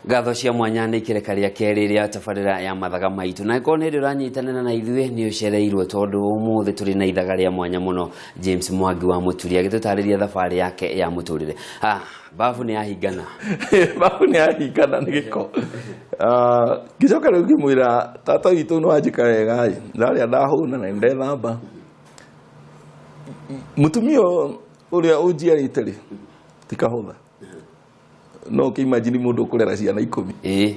Ngatho cia mwanya nĩ ikereka rĩa kerĩ rĩa tabarĩra ya mathaga maitũ, na angĩkorwo nĩ hĩndĩ ũranyitanĩra na ithuĩ, nĩ ũcereirwo tondũ ũmũthĩ tũrĩ na ithaga rĩa mwanya mũno, James Mwangi wa Mũturi, agĩtũtarĩria thabarĩ yake ya mũtũrĩre. Ah, babu nĩ yahingana. Babu nĩ yahingana nĩ gĩko. Ah, ngĩcoka rĩu ngĩmwĩra, "Tata witũ, nĩ wanjĩka wega ĩ, ndarĩa ndahũna na nĩndethamba. Mũtumia ũrĩa ũnjiarĩte rĩ, ti kahũtha." No ũkĩimagine mũndũ ũkũrera ciana 10. Ĩĩ,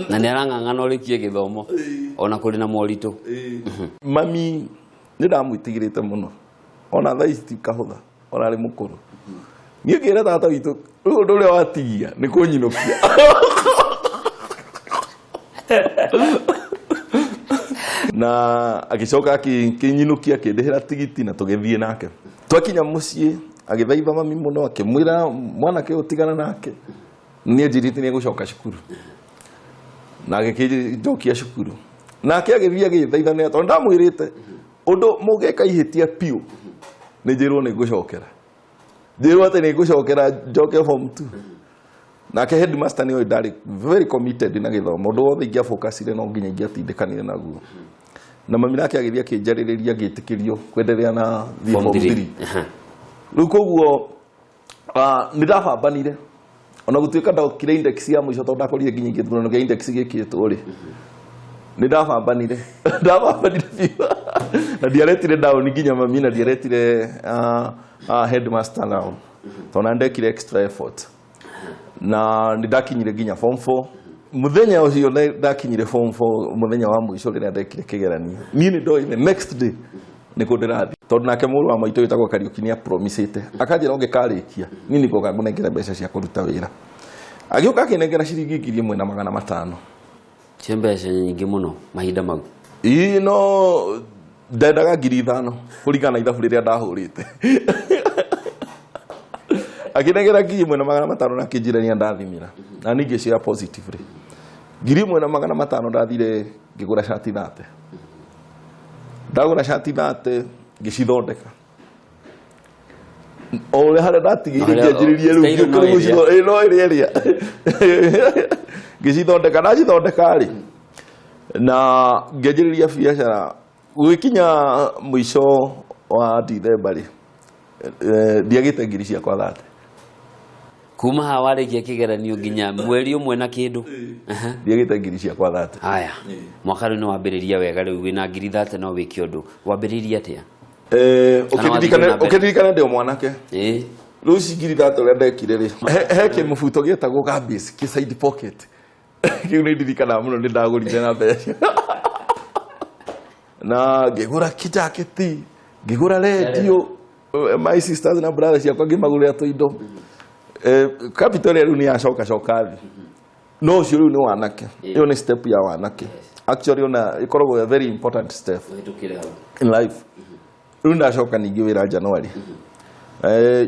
na nĩ arang'ang'ana ũrĩkie gĩthomo ona kũrĩ na moritũ. Mami nĩ ndamwĩtigĩrĩte mũno, ona thaa ici ti kahũtha, ona arĩ mũkũrũ. Niĩ ngĩra tata witũ, "Rĩu ũndũ ũrĩa watigia nĩ kũnyinũkia." Na agĩcoka akĩnyinũkia, akĩndĩhĩra tigiti na tũgĩthiĩ nake. Twakinya mũciĩ, agĩthaitha mami mũno, akĩmwĩra, "Mwanake ũyũ tigana nake, nĩ anjĩrĩte nĩ egũcoka cukuru." Na agĩkĩnjokia cukuru. Nake agĩthiĩ agĩthaithanĩra, tondũ ndamwĩrĩte ũndũ mũngĩka ihĩtia biũ nĩ njĩrwo nĩ ngũcokera, njĩrwo atĩ nĩ ngũcokera, njoke form 2. Nake headmaster nĩ oĩ ndarĩ very committed na gĩthomo, ũndũ wothe ingĩafocusire no nginya ingĩatindĩkanire naguo. Na mami nake agĩthiĩ akĩnjarĩrĩria, ngĩtĩkĩrio kwenderea na thiĩ form form 3. 3. Rĩu koguo nĩ ndabambanire, ona gũtuĩka ndokire index ya mũico, tondũ ndakorire nginya gĩthurano kĩa index gĩkĩtwo rĩ, nĩ ndabambanire, ndabambanire biũ, na ndiaretire down nginya mami, na ndiaretire headmaster down, tondũ na ndekire extra effort na nĩ ndakinyire nginya form 4. Mũthenya ũcio nĩ ndakinyire form 4, mũthenya wa mũico rĩrĩa ndekire kĩgeranio, niĩ nĩ ndoĩ the next day nĩ kũ ndĩrathiĩ, tondũ nake mũrũ wa maitũ wĩtagwo Kariũki nĩ apromisĩte, akanjĩra, "Ũngĩkarĩkia, niĩ nĩ ngoka ngũnengere mbeca cia kũruta wĩra." Agĩũka akĩnengera ciringi 1,500. Cio mbeca nyingĩ mũno mahinda mau. Ii, no ndendaga 5,000 kũringana na ithabu rĩrĩa ndahũrĩte. Akĩnengera 1,500 na akĩnjĩra nĩ andathimĩra, na niĩ ngĩciria positively. 1,500, ndathire ngĩgũra cati 30. Ndagũra cati 30, ngĩcithondeka o ũrĩa harĩa ndatigĩire. Ngĩanjĩrĩria rĩu Style no ngĩũka rĩu ĩrĩa. ĩĩ, no ĩrĩa ĩrĩa ngĩcithondeka, ndacithondeka rĩ, na ngĩanjĩrĩria biacara. Gũgĩkinya mũico wa Dithemba rĩ, ndiagĩte ngiri ciakwa 30. Kuma haha warĩkia kĩgeranio nginya mweri ũmwe na kĩndũ. Ndiagĩte ngiri ciakwa 30. Haya, mwaka rĩu nĩ wambĩrĩria wega. Rĩu wĩna ngiri 30 no wĩke ũndũ. Wambĩrĩirie atĩa? Kana wathiĩ na mbere? Ũkĩririkane ndĩ o mwanake. Rĩu ici ngiri 30, ũrĩa ndekire rĩ, he kĩmũbuto gĩetagwo garbage kĩ side pocket kĩu, nĩ ndirikanaga mũno, nĩ ndagũrire na mbeca na ngĩgũra kĩjaketi, ngĩgũra rendio, my sisters na brothers ciakwa ngĩmagũrĩra tũindo. Capital ĩrĩa rĩu nĩ yacoka coka thĩ, no ũcio rĩu nĩ wanake. Ĩyo nĩ step ya wanake actually, ona ĩkoragwo a very important step Ũhĩtũkĩre hau. in life. Rĩu ndacoka ningĩ wĩra January.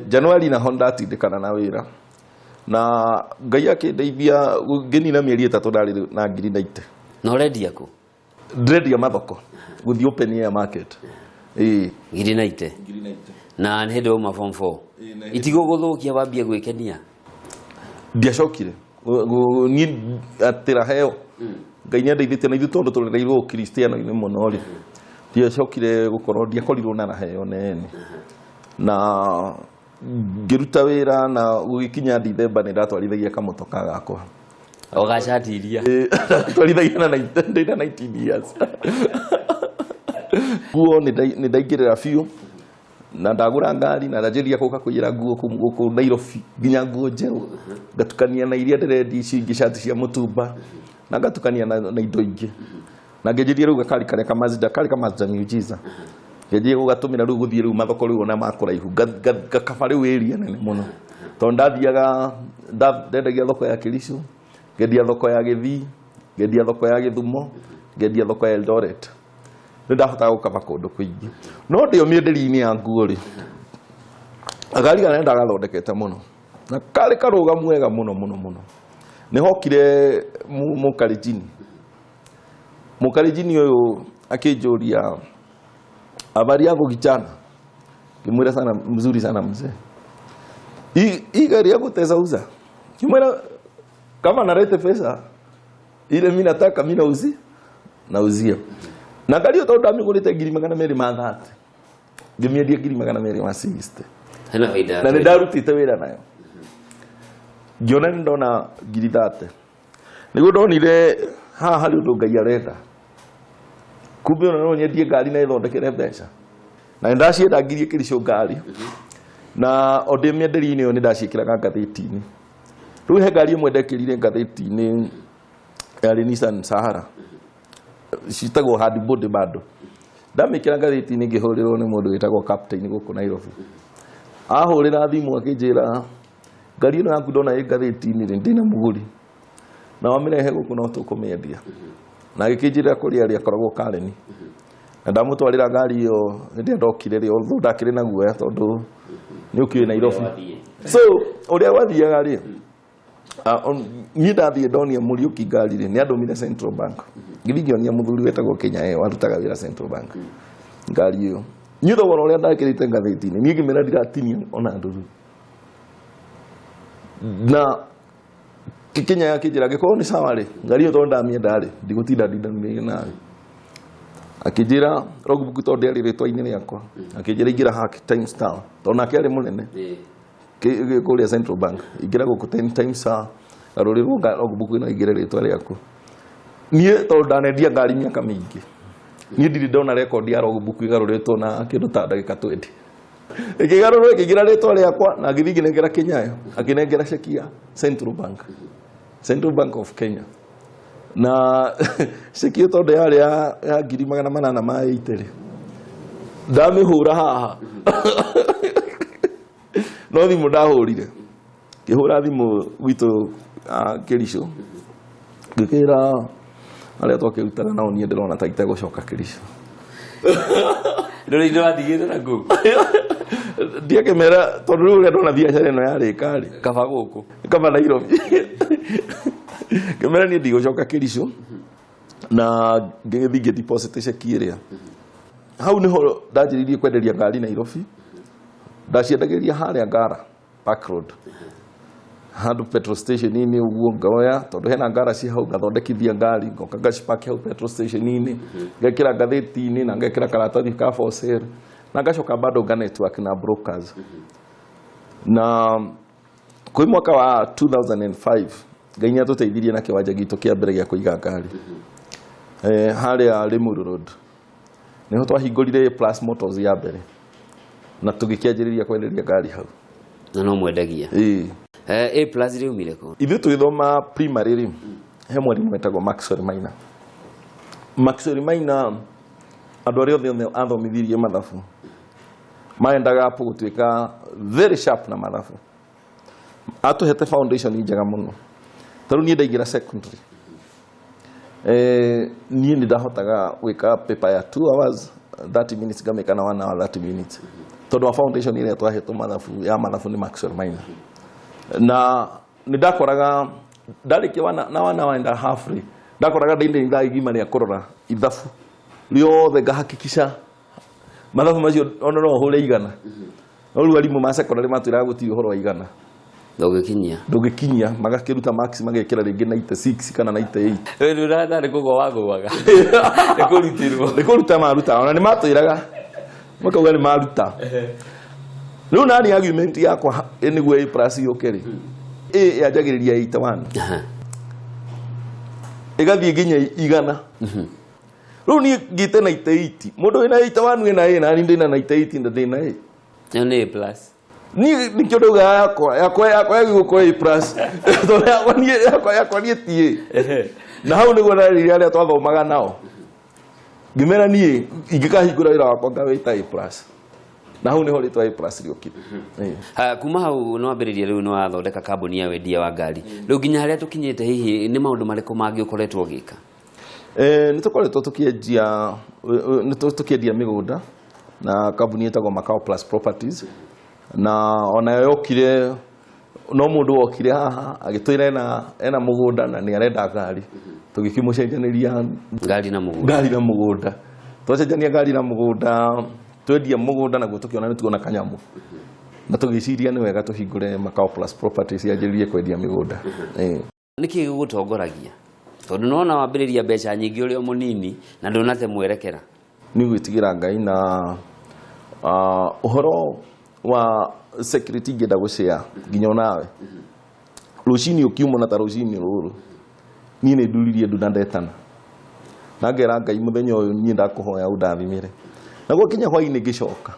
January naho ndatindĩkana na wĩra na Ngai akĩndeithia, ngĩnina mĩeri 3 ndarĩ na ngiri 90. Na ũrendia kũ? Ndĩrendia mathoko, gũthiĩ open air market. Ĩĩ. Ngiri 90 na nĩ hĩndĩ wauma form 4? Ĩĩ, na hĩndĩ- Itigũgũthũkia wambie gwĩkenia? Ndiacokire. Niĩ atĩra heo Ngai nĩ andeithĩtie, na ithuĩ tondũ tũrereirwo ũkristiano-inĩ mũno rĩ, ndiacokire gũkorwo, ndiakorirwo na raheo nene, na ngĩruta wĩra, na gũgĩkinya Dithemba nĩ ndatwarithagia kamũtoka gakwa. O gacati iria? Twarithagia na ndĩna 19 years. Nguo nĩ ndaingĩrĩra biũ na ndagũra ngari na ndanjĩrĩria gũka kũiyĩra nguo gũkũ Nairobi, nginya nguo njerũ ngatukania na iria ndĩrendia icio ingĩ, cati cia mũtumba, na ngatukania na indo ingĩ, na ngĩnjĩria rĩu gakari karĩa ka Mazda, karĩ ka Mazda Miujiza, ngĩnjĩria gũgatũmĩra rĩu gũthiĩ rĩu mathoko rĩu ona ma kũraihu. Ngakaba rĩu area nene mũno, tondũ ndathiaga ndendagia thoko ya Kericho, ngendia thoko ya Gĩthii, ngendia thoko ya Gĩthumo, ngendia thoko ya Eldoret. Nĩ ndahotaga gũkaba kũndũ kũingĩ. No ndĩo mĩenderie-inĩ ya nguo rĩ, gakari karĩa ndagathondekete mũno na karĩ karũgamu wega mũno mũno mũno, nĩ hokire mũkarijini. Mũkarijini ũyũ akĩnjũria, "Habari yako, kijana?" Ngĩmwĩra, "Sana, mzuri sana mzee." "Hii gari yako utaweza uza?" Ngĩmwĩra Kama nalete pesa ile mimi nataka, mimi nauzia. Na ngari ĩyo tondũ ndamĩgũrĩte 230,000, ngĩmĩendia 260,000. Hena faida. Na nĩ ndarutĩte wĩra nayo, ngĩona nĩ ndona 30,000. Nĩguo ndonire haha harĩ ũndũ Ngai arenda. Kumbe ona no nyendie ngari na ĩthondekere mbeca. Na nĩ ndacienda ngirie Kĩricũ ngari, na o ndĩ mĩenderie-inĩ ĩyo nĩ ndaciĩkĩraga ngathĩti-inĩ. Rĩu he ngari ĩmwe ndekĩrire ngathĩti-inĩ, yarĩ Nissan Sahara, citagwo hard body bado. Ndamĩkĩra ngathĩti-inĩ, ngĩhũrĩrwo nĩ mũndũ wĩtagwo Captain gũkũ Nairobi. Ahũrĩra thimũ akĩnjĩra, "Ngari ĩno yaku ndona ĩ ngathĩti-inĩ rĩ, ndĩna mũgũri, na wamĩrehe gũkũ no tũkũmĩendia." Na agĩkĩnjĩra kũrĩa arĩa akoragwo Karen. Na ndamũtwarĩra ngari ĩyo hĩndĩ ĩrĩa ndokire rĩ, although ndakĩrĩ na guoya tondũ nĩ ũkĩũĩ Nairobi. So ũrĩa gwathiaga rĩ, niĩ ndathiĩ ndonia Mũriũki ngari rĩ, nĩ andũmire Central Bank. Ngĩthiĩ ngĩonia mũthuri wetagwo Kenya ĩyo warutaga wĩra Central Bank ngari ĩyo. Niĩ thogora ũrĩa ndakĩrĩte ngathĩti-inĩ, niĩ ngĩmĩra ndiratinia ona ndũrũ. Na Kenya akĩnjĩra, "Angĩkorwo nĩ sawa rĩ, ngari ĩyo tondũ ndamĩenda rĩ, ndigũtinda ndindanĩire nawe." Akĩnjĩra logbook tondũ ndĩarĩ rĩtwa-inĩ rĩakwa, akĩnjĩra, "Ingĩra hack Times Tower," tondũ nake arĩ mũnene kũrĩa Central Bank, "Ingĩra gũkũ Times Tower, garũrĩrwo logbook ĩno ĩingĩre rĩtwa rĩaku." Niĩ tondũ ndanendia ngari mĩaka mĩingĩ, niĩ ndirĩ ndona record ya logbook ĩgarũrĩtwo na kĩndũ ta ndagĩka 20. Ĩkĩgarũrwo ĩkĩingĩra rĩtwa rĩakwa, na ngĩthiĩ ngĩnengera Kinyayo, akĩnengera ceki ya Central Bank, Central Bank of Kenya. Na ceki ĩyo tondũ yarĩ ya 880,000 rĩ, ndamĩhũra haha no thimũ ndahũrire, ngĩhũra thimũ gwitũ Kĩricũ, ngĩkĩra arĩa twakĩrutaga nao, niĩ ndĩrona ta itegũcoka Kĩricũ. Ndũrĩ watigĩte na kũu. Ndiakĩmera tondũ rĩu ũrĩa ndona biacara ĩno yarĩka rĩ, kaba gũkũ. Kaba Nairobi. Ngĩmera niĩ ndigũcoka Kĩricũ, na ngĩgĩthiĩ ngĩ deposit ceki ĩrĩa. Hau nĩho ndanjĩrĩirie kwenderia ngari Nairobi. Ndaciendagĩria harĩa Ngara Park Road, handũ petrol station-inĩ ũguo. Ngoya tondũ hena ngara ci hau, ngathondekithia ngari, ngoka ngacipaki hau petrol station-inĩ, ngekĩra ngathĩti-inĩ na ngekĩra karatathi ka for sale, na ngacoka bado nga network na brokers. Na kwĩ mwaka wa 2005 Ngai nĩ atũteithirie na kĩwanja gitũ kĩa mbere gĩa kũiga ngari harĩa Limuru Road. Nĩho twahingũrire Plus Motors ya mbere na tũgĩkĩanjĩrĩria kwenderia ngari hau. Na no mwendagia? Ĩĩ. A Plus rĩumire kũ? Ithuĩ tũgĩthoma primary rĩ, he mwarimũ wetagwo Maxwell Maina. Maxwell Maina, andũ arĩa othe athomithirie mathabu maendaga hapo gũtuĩka very sharp na mathabu. Atũhete foundation njega mũno. Tarĩu niĩ ndaingĩra secondary, niĩ nĩ ndahotaga gwĩka paper ya 2 hours 30 minutes, ngamĩka na 1 hour 30 minutes, tondũ wa foundation ĩrĩa twahetwo mathabu ya mathabu nĩ Maxwell Maina. Na nĩ ndakoraga ndarĩkia na 1 hour and a half rĩ, ndakoraga ndĩna ithaa igima rĩa kũrora ithabu rĩothe, ngahakikisha mathabu macio ona no hũre 100. No rĩu arimũ ma secondary matwĩraga gũtirĩ ũhoro wa 100. Ndũngĩkinyia. Ndũngĩkinyia. Magakĩruta marks, magekĩra rĩngĩ 96 kana 98. Rĩu ũratha nĩ kũgwa wagũaga, nĩ kũrutĩrwo. Nĩ kũruta maruta. Ona nĩ matwĩraga, makauga nĩ maruta. Rĩu nani argument yakwa nĩguo A Plus yũke rĩ, A yanjagĩrĩria 81 ĩgathiĩ nginya 100. Rĩu niĩ ngĩte 98. Mũndũ wĩna 81 ena A, nani ndĩna 98 na ndĩna A. Ĩyo nĩ A Plus. Niĩ nĩkĩo ndauga yakwa yagĩrĩirwo gũkorwo A Plus, tondũ yakwa niĩ yakwa niĩ ti A. Na hau nĩguo ndarĩire arĩa twathomaga nao, ngĩmera niĩ ingĩkahingũra wĩra wakwa ngawĩta A Plus. Na hau nĩho rĩtwa A Plus rĩokire. Ĩĩ. Ha, kuma hau nĩ wambĩrĩria, rĩu nĩ wathondeka kambuni ya wendia wa ngari. Rĩu nginya harĩa tũkinyĩte, hihi nĩ maũndũ marĩkũ mangĩ ũkoretwo ũgĩka? Nĩ tũkoretwo tũkĩendia, nĩ tũkĩendia mĩgũnda na kambuni ĩtagwo Macau Plus Properties. Na onayo yokire no mũndũ wokire haha agĩtwĩra ena mũgũnda na nĩ arenda ngari, tũgĩkĩmũcenjanĩria ngari na mũgũnda. Ngari na mũgũnda. Twacenjania ngari na mũgũnda, twendia mũgũnda naguo, tũkĩona nĩ tuona kanyamũ na tũgĩciria nĩ wega tũhingũre Macau Plus Properties yanjĩrĩrie kwendia mĩgũnda. Nĩkĩ gĩgũtongoragia? Tondũ nona wambĩrĩria mbeca nyingĩ ũrĩ o mũnini na ndũnate mwerekera. Nĩ gwĩtigĩra Ngai na ũhoro wa security ingĩenda gũcea nginya onawe rũcinĩ ũkiuma na ta rũcinĩ rũrũ niĩ nĩ nduririe ndu na ndetana na ngera Ngai mũthenya ũyũ niĩ ndakũhoya ũndathimĩre, na gwakinya hwainĩ ngĩcoka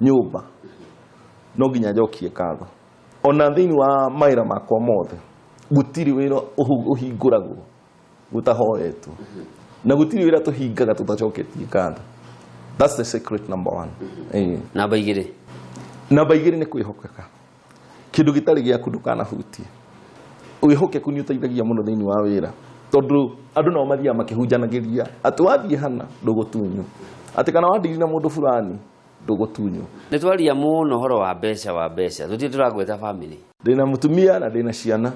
nyũmba no nginya njokie ngatho. Ona thĩinĩ wa mawĩra makwa mothe gũtirĩ wĩra ũhingũragwo gũtahoetwo, na gũtirĩ wĩra tũhingaga tũtacoketie ngatho. That's the secret number one. Namba 2. Namba 2 nĩ kwĩhokeka. Kĩndũ gĩtarĩ gĩaku ndũkanahutie. Wĩhokeku nĩ ũteithagia mũno thĩinĩ wa wĩra, tondũ andũ nao mathiaga makĩhunjanagĩria atĩ wathiĩ hana ndũgũtunywo, atĩ kana wandiri na mũndũ fulani ndũgũtunywo. Nĩ twaria mũno ũhoro wa mbeca, wa mbeca tũtirĩ tũragweta family. Ndĩna mũtumia na ndĩna ciana.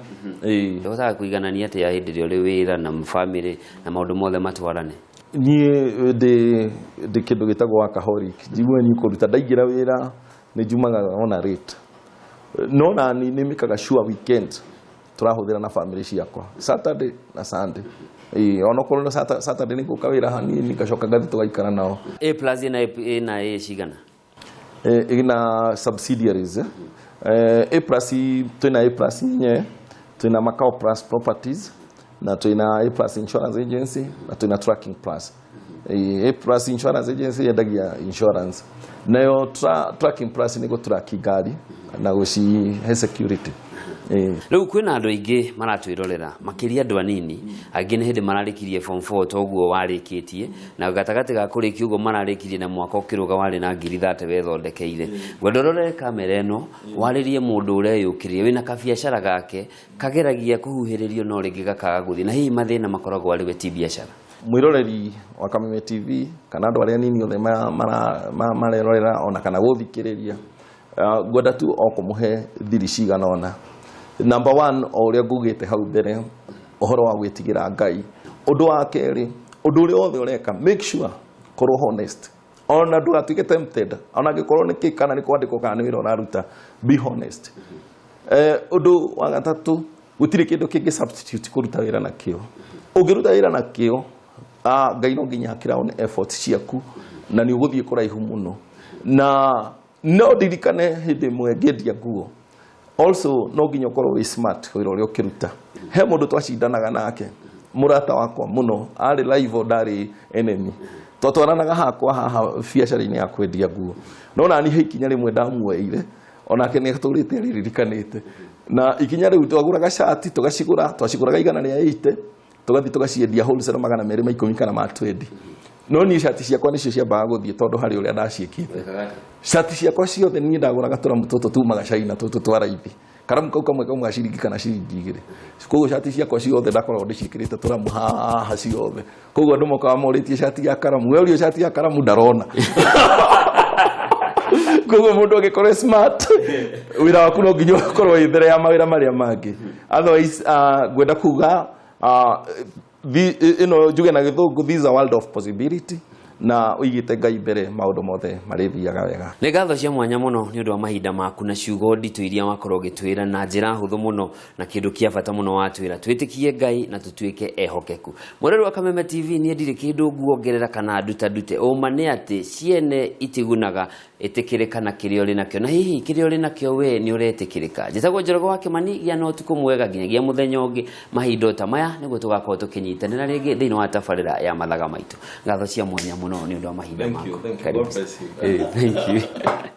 Ũhotaga kũiganania atĩa hĩndĩ ĩrĩa ũrĩ wĩra na family na maũndũ mothe matwarane? Niĩ ndĩ kĩndũ gĩtagwo workaholic. Njiguaga niĩ kũruta ndaingĩra wĩra nĩ njumaga ona rate, no nani nĩ mĩkaga sure weekend tũrahũthĩra na family ciakwa Saturday na Sunday. Onokorwo nĩ Saturday nĩ ngũka wĩra hanini ngacoka ngathiĩ tũgaikara nao. A plus ĩna A na A cigana? Ĩna subsidiaries. A plus, twĩna A plus nye, twĩna Macau Plus Properties, na twĩna A Plus Insurance Agency, na twĩna Tracking Plus. A Plus Insurance Agency yendagia insurance, nayo Tracking Plus nĩ gũtraki ngari na gũcihe security. Rĩu kwĩna andũ aingĩ maratwĩrorera, makĩria andũ anini, angĩ nĩ hĩndĩ mararĩkirie form 4 toguo warĩkĩtie, na gatagatĩ ga kũrĩkia ũguo mararĩkirie na mwaka ũkĩrũga warĩ na ngiri 30 wethondekeire. Ngwenda ũrore kamera ĩno, warĩrie mũndũ ũreyũkĩrĩria wĩna kabiacara gake kageragia kũhuhĩrĩrio no rĩngĩ gakaga gũthiĩ, na hihi mathĩna makoragwo arĩ we ti biacara. Mwĩroreri wa Kameme TV kana andũ arĩa anini othe marerorera ona kana gũthikĩrĩria, ngwenda tu o kũmũhe thiri cigana ũna. Number 1, o ũrĩa ngugĩte hau mbere, ũhoro wa gwĩtigĩra Ngai. Ũndũ wa kerĩ, ũndũ ũrĩa wothe ũreka, make sure korwo honest. Ona ndũgatuĩke tempted, ona angĩkorwo nĩ kĩ kana nĩ kwandĩkwo kana nĩ wĩra ũraruta, be honest. Ũndũ wa gatatũ, gũtirĩ kĩndũ kĩngĩ substitute kũruta wĩra na kĩo. Ũngĩruta wĩra na kĩo, Ngai no nginya akĩra one effort ciaku na nĩ ũgũthiĩ kũraihu mũno. Na no ndirikane hĩndĩ ĩmwe ngĩendia nguo, also no nginya ũkorwo wĩ smart wĩra ũrĩa ũkĩruta. He mũndũ twacindanaga nake, mũrata wakwa mũno, arĩ rival ndarĩ enemy. Twatwaranaga hakwa haha biacara-inĩ ya kwendia nguo, no nani he ikinya rĩmwe ndamuoeire, onake nĩ atũrĩte arĩririkanĩte. Na ikinya rĩu twagũraga cati, tũgacigũra, twacigũraga igana rĩa 80, tũgathiĩ tũgaciendia wholesale magana merĩ ma ikũmi kana ma 20. No niĩ cati ciakwa nĩcio ciambaga gũthiĩ tondũ harĩ ũrĩa ndaciĩkĩte. Cati ciakwa ciothe niĩ ndagũraga tũramu tũtũ tumaga China, tũtũ twa raithi. Karamu kau kamwe kaumaga ciringi kana ciringi 2. Koguo cati ciakwa ciothe ndakoragwo ndĩciĩkĩrĩte tũramu haha ciothe. Koguo andũ mokaga morĩtie cati ya karamu, we ũrio cati ya karamu ndarona. Koguo mũndũ angĩkorwo smart, wĩra waku no nginya ũkorwo wĩ mbere ya mawĩra marĩa mangĩ. Otherwise, ngwenda kuga, ĩno njuge na gĩthũngũ, this is a world of possibility, na ũigĩte Ngai mbere maũndũ mothe marĩthiaga wega. Nĩ ngatho cia mwanya mũno nĩ ũndũ wa mahinda maku na ciugo nditũ iria wakorwo ũgĩtwĩra na njĩra hũthũ mũno na kĩndũ kĩa bata mũno watwĩra. Twĩtĩkie Ngai na tũtuĩke ehokeku. Mwĩrori wa Kameme TV, niĩ ndirĩ kĩndũ nguongerera kana nduta ndute. Ũma nĩ atĩ ciene itigunaga, ĩtĩkĩrĩka na kĩrĩa ũrĩ nakĩo, na hihi kĩrĩa ũrĩ nakĩo we nĩ ũretĩkĩrĩka. Njĩtagwo Njoroge wa Kĩmani, gĩa na ũtukũ mwega nginyagia mũthenya ũngĩ mahinda o ta maya, nĩguo tũgakorwo tũkĩnyitanĩra rĩngĩ thĩinĩ wa tabarĩra ya mathaga maitũ. Ngatho cia mwanya mũno nĩ ũndũ wa mahinda Thank you, maku. thank you. Karibu. God bless you. Thank you.